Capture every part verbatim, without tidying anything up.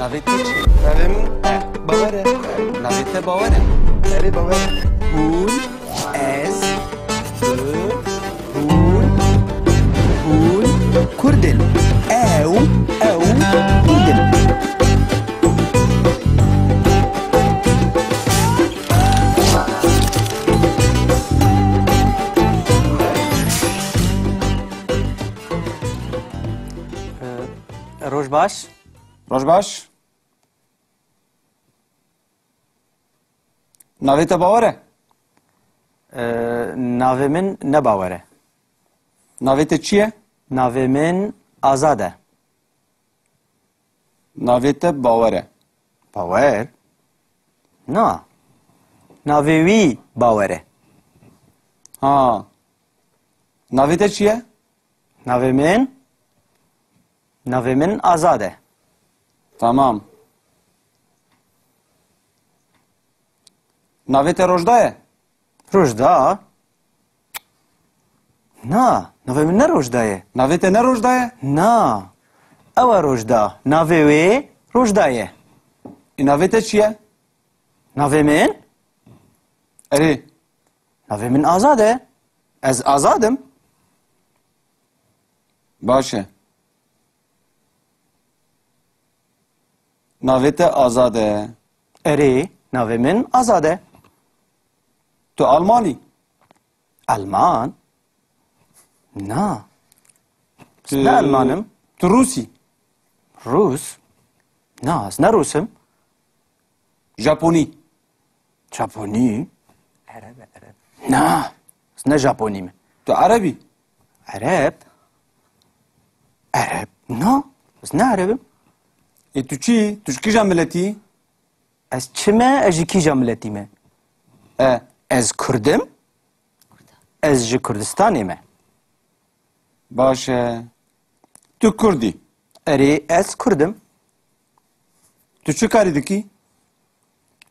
Navê te çi? Navê min Bawer e. Navê te Bawer e? Erê, Bawer e. Hûn, ez, tu, hûn, hûn Kurd in. Ew, ew Kurd in. Roj baş. Roj baş. Navê te Bawer e? Ee, navê min ne Bawer e. Navê te çi ye? Navê min Azad e. Navê te Bawer e? Bawer? Na. Navê wî Bawer e. Ha. Navê te çi ye? Navê min? Navê min Azad e. Tamam. Navê te Rojda ye? Rojda? Na, navê min ne Rojda ye. Navê te ne Rojda ye? Na. Ew e Rojda. Navê wê Rojda ye. Ê, navê te çi ye? Navê min? Erê. Navê min Azad e. Ez azad im. Baş e. Navê te Azad e? Erê, navê min Azad e. Tu Alman î? Alman? Na. Ez ne Alman im. Tu Rûs î? Rûs? Na, ez ne Rûs im. Japonî? Japonî? Ereb e, Ereb. Na, ez ne Japonî me. Tu Ereb î? Ereb? Ereb? Na, ez ne Ereb im. Ê tu çi? Tu ji kîja miletî? Ez çi me? Ez ji kîja miletî me? E. Ez Kurd im. Ez ji Kurdistanê me. Baş e. Tu Kurd î? Erê, ez Kurd im. Tu çi karî dikî?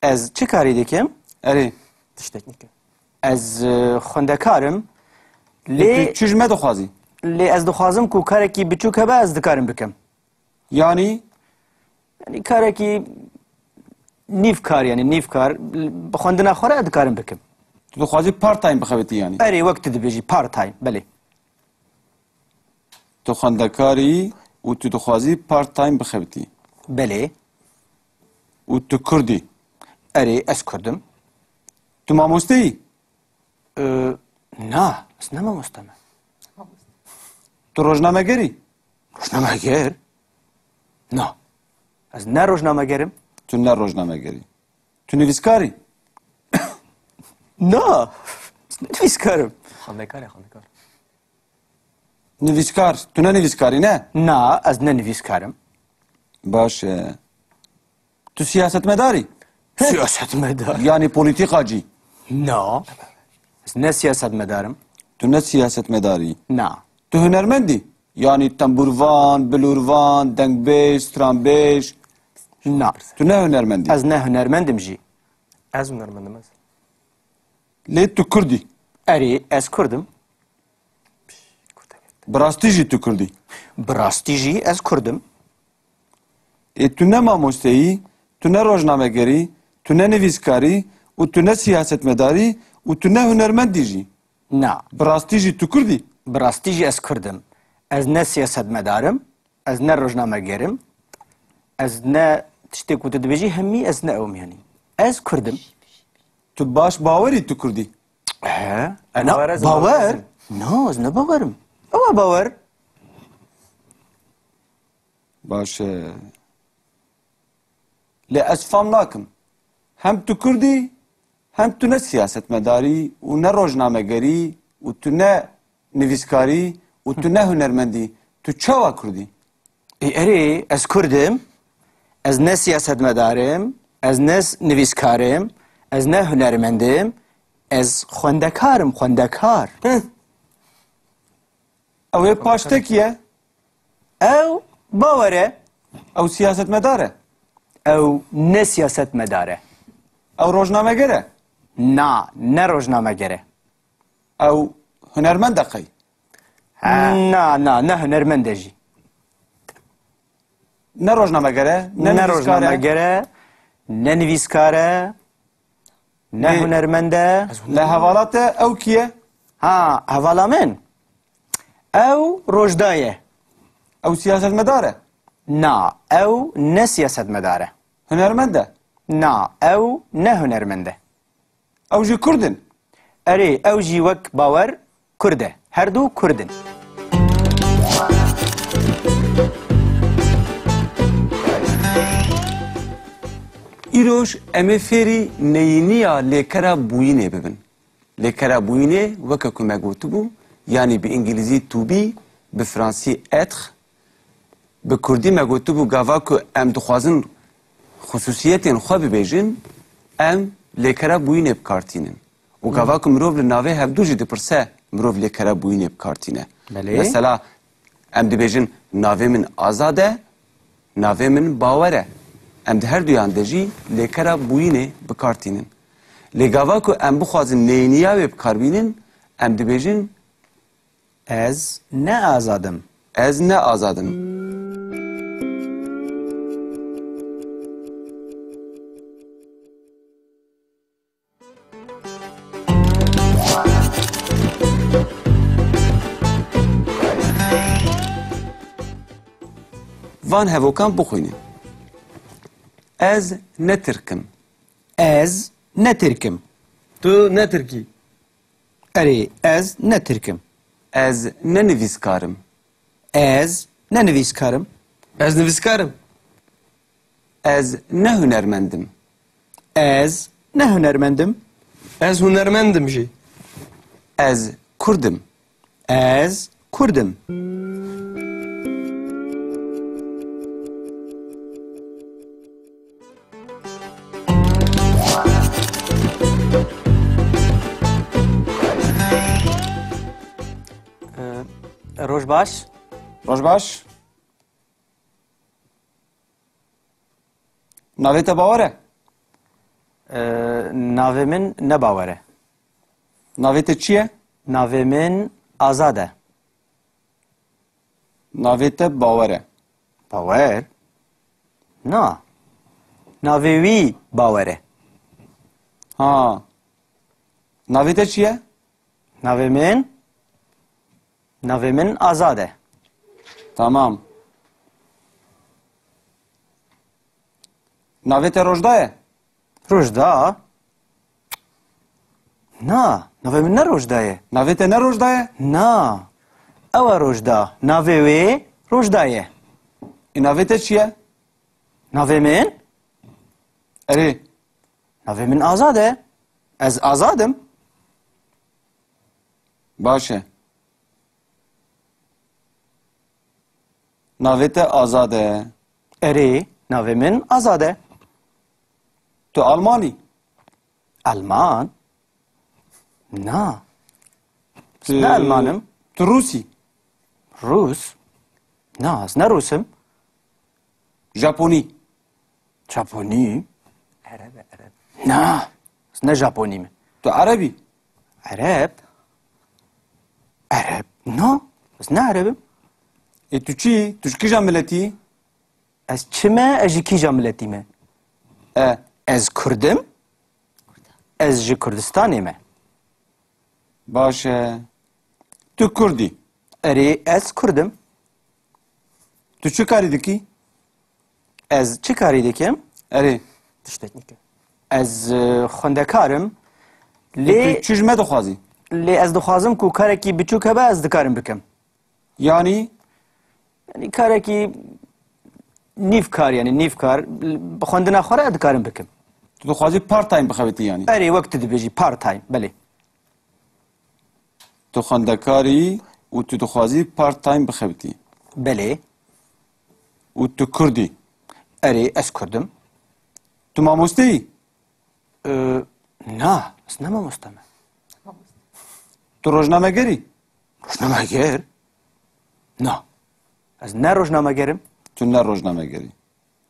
Ez çi karî dikim? Erê. Tiştek nikim. Ez, e, xwendekar im. Lê, lê tu çi ji me dixwazî? Lê ez dixwazim ku karekî biçûk hebe ez dikarim bikim. Yanî? Yanî karekî nîv kar, yanî nîv kar, bi xwendina xwe re dikarim bikim. Tu dixwazî part time bixebitî yanî? Erê, wek tu dibêjî part time, belê. Tu xwendekar î û tu dixwazî part time bixebitî? Belê. Û tu Kurd î? Erê, ez Kurd im. Tu mamoste yî? Ee, na, ez ne mamoste me. Tu rojnameger î? Rojnameger? Na. Ez ne rojnameger im. Tu ne rojnameger î. Tu nivîskar î? Na. Ez ne nivîskar im. Xwendekar e, xwendekar. Nivîskar. Tu ne nivîskar î, ne? Na, ez ne nivîskar im. Baş e. Tu siyasetmedar î? Siyasetmedar. Yanî polîtîkacî? Na. Ez ne siyasetmedar im. Tu ne siyasetmedar î? Na. Tu hunermend î? Yanî tembûrvan, bilûrvan, dengbêj, stranbêj? Na. Tu ne hunermend î? Ez ne hunermend im jî. Ez hunermend im, ez. Lê tu Kurd î? Erê, ez Kurd im. Bi rastî jî tu Kurd î? Bi rastî jî ez Kurd im. Ê, tu ne mamoste yî, tu ne rojnameger î, tu ne nivîskar î û tu ne siyasetmedar î û tu ne hunermend î jî. Na. Bi rastî jî tu Kurd î? Bi rastî jî ez Kurd im. Ez ne siyasetmedar im, ez ne rojnameger im, ez ne tiştê ku tu dibêjî hemî ez ne ew im yanî. Ez Kurd im. Tu baş bawer î tu Kurd î? He. Na, bawer ez im, bawer? Bawer ez im. Na, ez ne bawer im. Ew e bawer. Baş e. Lê ez fam nakim. Hem tu Kurd î, hem tu ne siyasetmedar î û ne rojnameger î û tu ne nivîskar î û tu ne hunermend î. Tu çawa Kurd î? Ê, erê, ez Kurd im, ez ne siyasetmedar im, ez ne s-, nivîskar im, ez ne hunermend im, ez xwendekar im, xwendekar. Hı. Ew ê paştekî ye? Ew bawer e. Ew siyasetmedar e? Ew ne siyasetmedar e. Ew rojnameger e? Na, ne rojnameger e. Ew hunermend e qey? Ha. Na, na, ne hunermend e jî. Ne rojnameger e, ne Ne nivîskar e. rojnameger e, ne nivîskar e, ne Nê- hunermend e. Li hevala te ew kî ye? Ha, hevala min. Ew Rojda ye. Ew siyasetmedar e? Na, ew ne siyasetmedar e. Hunermend e? Na, ew ne hunermend e. Ew jî Kurd in? Erê, ew jî wek Bawer Kurd e. Her du Kurd in. Îroj em ê fêrî neyîniya lêkera bûyînê bibin. Lêkera bûyînê, weke ku me gotibû, yanî bi îngilîzî to be, bi fransî être, bi kurdî me gotibû, gava ku em dixwazin xisûsiyetên xwe bibêjin, em lêkera bûyînê bi kar tînin. Û gava ku mirov li navê hevdû jî dipirse, mirov lêkera bûyînê bi kar tîne. Belê. Mesela, em dibêjin, navê min Azad e, navê min Bawer e. Em di her duyan de jî lêkera bûyînê bi kar tînin. Lê gava ku em bixwazin neyîniya wê bi kar bînin, em dibêjin, Ez ne azad im. Ez ne azad im. Van hevokan bixwînin. Ez ne tirk im. Ez ne tirk im. Tu ne tirk î. Erê, ez ne tirk im. Ez ne nivîskar im. Ez ne nivîskar im. Ez nivîskar im. Ez ne hunermend im. Ez ne hunermend im. Ez hunermend im jî. Ez kurd im. Ez kurd im. Ee, Roj baş. Roj baş. Navê te Bawer e? Ee, navê min ne Bawer e. Navê te çi ye? Navê min Azad e. Navê te Bawer e. Bawer? Na. Navê wî Bawer e. Ha. Navê te çi ye? Navê min? Navê min Azad e. Tamam. Navê te Rojda ye? Rojda? Na, navê min ne Rojda ye. Navê te ne Rojda ye? Na. Ew e Rojda. Navê wê Rojda ye. Ê, navê te çi ye? Navê min? Erê. Navê min Azad e. Ez azad im. Baş e. Navê te Azad e. Erê, navê min Azad e. Tu Alman î? Alman? Na. Ez Tu, ne Alman im. Tu Rûs î? Rûs? Na, ez ne Rûs im. Japonî? Japonî? Ereb e, Ereb. Na, ez ne Japonî me. Tu Ereb î? Ereb? Ereb? Na, ez ne Ereb im. Ê tu çi? Tu ji kîja miletî? Ez çi me? Ez ji kîja miletî me? E. Ez Kurd im. Ez ji Kurdistanê me. Baş e. Tu Kurd î? Erê, ez Kurd im. Tu çi karî dikî? Ez çi karî dikim? Erê. Tiştek nike. Ez, e, xwendekar im. Lê Lê tu çi ji me dixwazî? Lê ez dixwazim ku karekî biçûk hebe, ez dikarim bikim. Yanî? Yanî karekî nîv kar, yanî nîv kar, bi xwendina xwe re dikarim bikim. Tu dixwazî part time bixebitî yanî? Erê, wek tu dibêjî, part time, belê. Tu xwendekar î û tu dixwazî part time bixebitî. Belê. Û tu Kurd î? Erê, ez Kurd im. Tu mamoste yî? Ee, na, ez ne mamoste me. Tu rojnameger î? Rojnameger? Na. Ez ne rojnameger im. Tu ne rojnameger î.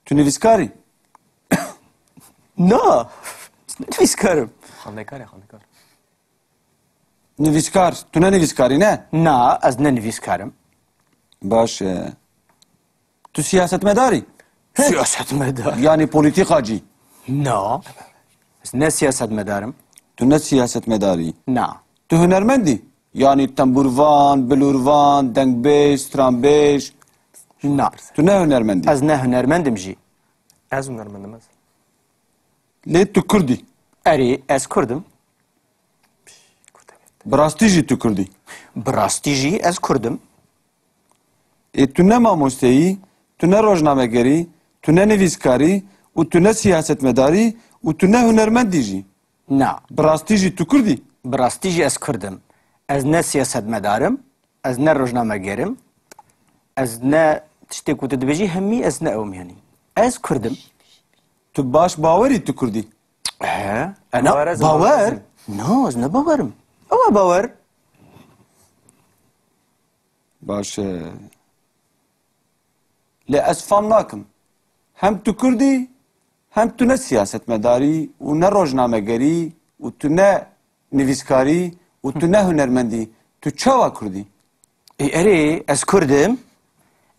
Tu nivîskar î? Na. Ez ne nivîskar im. Xwendekar e, xwendekar. Nivîskar. Tu ne nivîskar î, ne? Na, ez ne nivîskar im. Baş e. Tu siyasetmedar î? Siyasetmedar. Yanî polîtîkacî. Na. Ez ne siyasetmedar im. Tu ne siyasetmedar î. Na. Tu hunermend î. Yanî tembûrvan, bilûrvan, dengbêj, stranbêj. Na. Tu ne hunermend î. Ez ne hunermend im jî. Ez hunermend im ez. Lê tu kurd î. Erê, ez kurd im. Bi rastî jî tu kurd î. Bi rastî jî ez kurd im. Ê tu ne mamoste yî, tu ne rojnameger î, tu ne nivîskar î û tu ne siyasetmedar î û tu ne hunermend î jî. Na. Bi rastî jî tu kurd î. Bi rastî jî ez kurd im. Ez ne siyasetmedar im, ez ne rojnameger im, ez ne tiştê ku tu dibêjî hemî ez ne ew im yanî. Ez kurd im. Tu baş bawer î tu kurd î. He, ena Bawer ez bawer? Bawer. No, ez ne bawer im. Ew e bawer. Baş e. Lê ez fam nakim. Hem tu kurd î, hem tu ne siyasetmedar î û ne rojnameger î û tu ne nivîskar î û tu ne hunermend î. Tu çawa kurd î? Ê, erê, ez kurd im.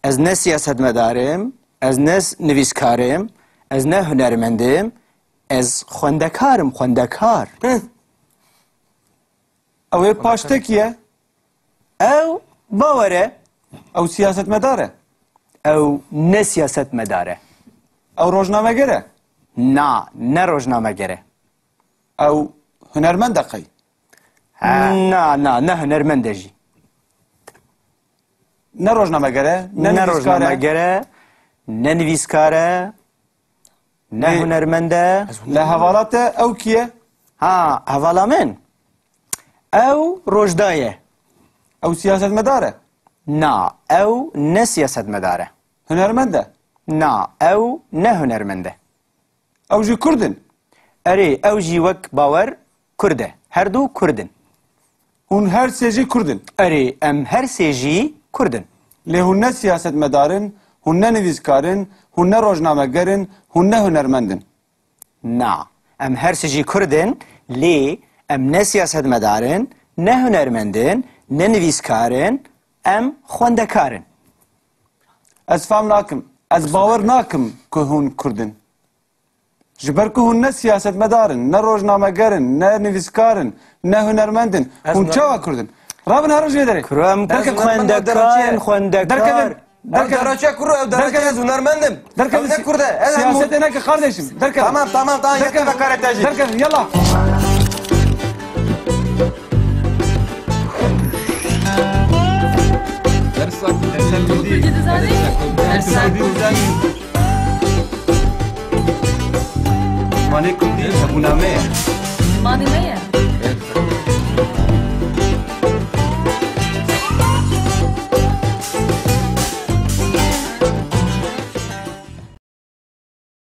Ez ne siyasetmedar im. Ez ne s-, nivîskar im. Ez ne hunermend im. Ez xwendekar im, xwendekar. Hı. Ew ê paştekî ye. Ew bawer e. Ew siyasetmedar e. Ew ne siyasetmedar e. Ew rojnameger e. Na, ne rojnameger e. Ew hunermend e qey? Ha. Na, na, ne hunermend e jî. Ne rojnameger e, ne Ne nivîskar e. rojnameger e, ne nivîskar e, ne Lê hunermend e. Li hevala te ew kî ye? Ha, hevala min. Ew Rojda ye. Ew siyasetmedar e? Na, ew ne siyasetmedar e. Hunermend e? Na, ew ne hunermend e. Ew jî kurd in? Erê, ew jî wek Bawer kurd e. Her du kurd in. Hûn her sê jî kurd in? Erê, em her sê jî kurd in. Lê hûn ne siyasetmedar in, hûn ne nivîskar in, hûn ne rojnameger in, hûn ne hunermend in. Na, em her sê jî kurd in, lê em ne siyasetmedar in, ne hunermend in, ne nivîskar in, em xwendekar in. Ez fam nakim. Ez bawer nakim ku hûn kurd in. Ji ber ku hûn ne siyasetmedar in, ne rojnameger in, ne nivîskar in, ne hunermend in. Ez Hûn ne- çawa kurd in? Rabin herin ji vê derê. Kuro em Derkevin. Kurd in, Ew xwendekar dereçe in, ye. xwendekar. Derkevin. Ew Derkevin. dereçe kuro, ew dereçe Derkevin. ez hunermend im. Derkevin. Ew ne kurd e? Ez hem Siyasetê neke kardeşim. Derkevin. Tamam, tamam, tamam, yeter Derkevin. hakaret e jî. Derkevin, yallah. Dersa, dersa kurdî. Dersa kurdî. Dersa kurdî. Zimanê kurdî hebûna me ye. Zimanê me ye.